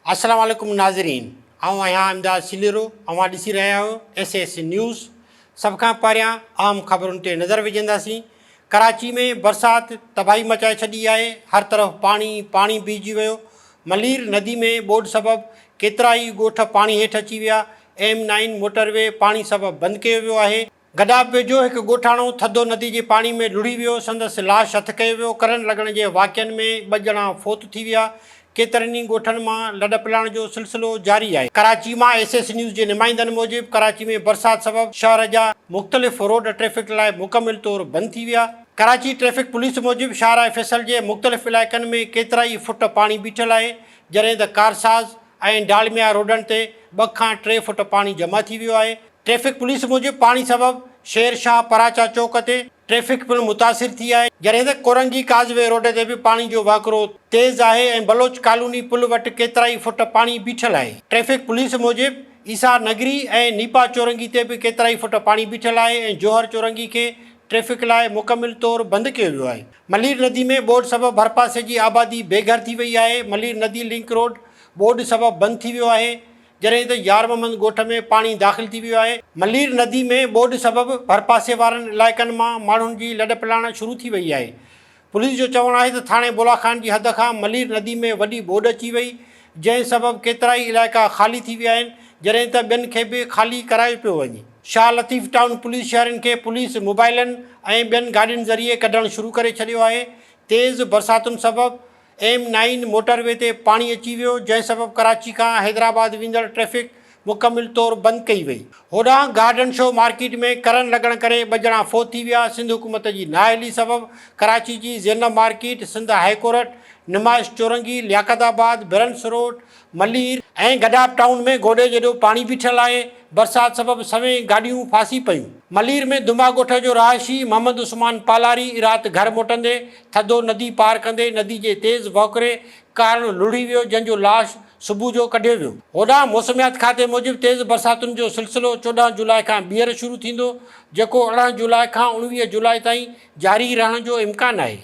السلام عليڪم ناظرين آئون آهيان امداد سليرو اوهان ڏسي رهيا آهيو ايس ايس نيوز سڀ کان پهريان اهم خبرن تي نظر وجهنداسين ڪراچي ۾ برسات تباهي مچائي ڇڏي آهي هر طرف پاڻي پاڻي بيهجي ويو ملير ندي ۾ ٻوڏ سبب ڪيترائي ڳوٺ پاڻي هيٺ اچي ويا ايم نائين موٽر وي پاڻي سبب بند ڪيو ويو آهي. گڏاپ ويجهو هڪ ڳوٺاڻو ٿڌو ندي جي پاڻي ۾ لڙهي ويو، سندس لاش هٿ ڪيو ويو، ڪرنٽ لڳڻ جي واقعن ۾ ٻه ڄڻا فوت ٿي ويا، ڪيترن ئي ڳوٺن مان لڏپلاڻ جو سلسلو جاري آهي. ڪراچي مان ايس ايس نيوز جي نمائندن موجب ڪراچي ۾ برسات سبب شهر جا مختلف روڊ ٽريفڪ لاء مڪمل طور بند ٿي ويا. ڪراچي ٽريفڪ پوليس موجب شاهراهه فيصل جي مختلف علائقن ۾ ڪيترائي فٽ پاڻي بيٺل آهي، جڏهن ته ڪارساز ۽ ڊالميا روڊن تي ٻه کان ٽي فٽ پاڻي جمع ٿي ويو آهي. ٽريفڪ پوليس موجب پاڻي سبب شير شاهه پراچا چوڪ تي ٽريفڪ پڻ متاثر ٿي آهي، جڏهن ته ڪورنگي ڪاز وي روڊ تي به پاڻي جو وهڪرو تيز آهي ۽ بلوچ ڪالوني پل وٽ ڪيترائي فٽ پاڻي بيٺل آهي. ٽريفڪ پوليس موجب عيسيٰ نگري ۽ نيپا چورنگي تي به ڪيترائي فٽ پاڻي بيٺل آهي ۽ جوهر چورنگي کي ٽريفڪ لاء مڪمل طور بند ڪيو ويو آهي. ملير ندي ۾ ٻوڏ سبب ڀرپاسي جي آبادي بي گهر ٿي وئي آهي، ملير ندي لنڪ روڊ ٻوڏ سبب بند ٿي ويو آهي، جڏهن ته يار محمد ڳوٺ ۾ پاڻي داخل ٿي ويو آهي. ملير ندي ۾ ٻوڏ سبب ڀرپاسي وارن علائقن مان ماڻهن جي لڏپلاڻ شروع ٿي وئي آهي. پوليس جو چوڻ آهي ته ٿاڻي بولا خان جي حد کان ملير ندي ۾ وڏي ٻوڏ اچي وئي، جنهن سبب ڪيترائي علائقا خالي ٿي ويا آهن، جڏهن ته ٻين کي به خالي ڪرايو پيو وڃي. شاهه لطيف ٽائون پوليس شهرين کي پوليس موبائلن ۽ ٻين گاڏين ذريعي ڪڍڻ شروع ڪري ڇڏيو آهي. تيز برساتن سبب ايم نائين موٽر وي تي پاڻي اچي ويو، جنهن سبب ڪراچي کان حيدرآباد ويندڙ ٽريفڪ مڪمل طور بند ڪئي وئي. هوڏانهن گارڊن شو مارڪيٽ ۾ ڪرنٽ لڳڻ ڪري ٻه ڄڻا فوت ٿي ويا، سنڌ حڪومت جي نااهلي سبب ڪراچي جي Zainab market, Sindh high court, Namaish Chowrangi, Liaquatabad, Burns road, Malir ۽ Gadap town ۾ گوڏي جيڏو پاڻي بيٺل آهي، برسات سبب سوين گاڏيون ڦاسي پيون. ملير ۾ دمبا ڳوٺ جو رهائشي محمد عثمان پالاري رات گهر موٽندي ٿڌو ندي پار ڪندي ندي جي تيز وهڪري ڪارڻ لڙهي ويو جنهن جو لاش صبح جو ڪڍيو ويو. هوڏانهن موسميات کاتي موجب تيز برساتن جو سلسلو 14 جولاء کان ٻيهر شروع ٿيندو جيڪو 18 جولاء کان 19 جولاء تائين جاري رهڻ جو امڪان آهي.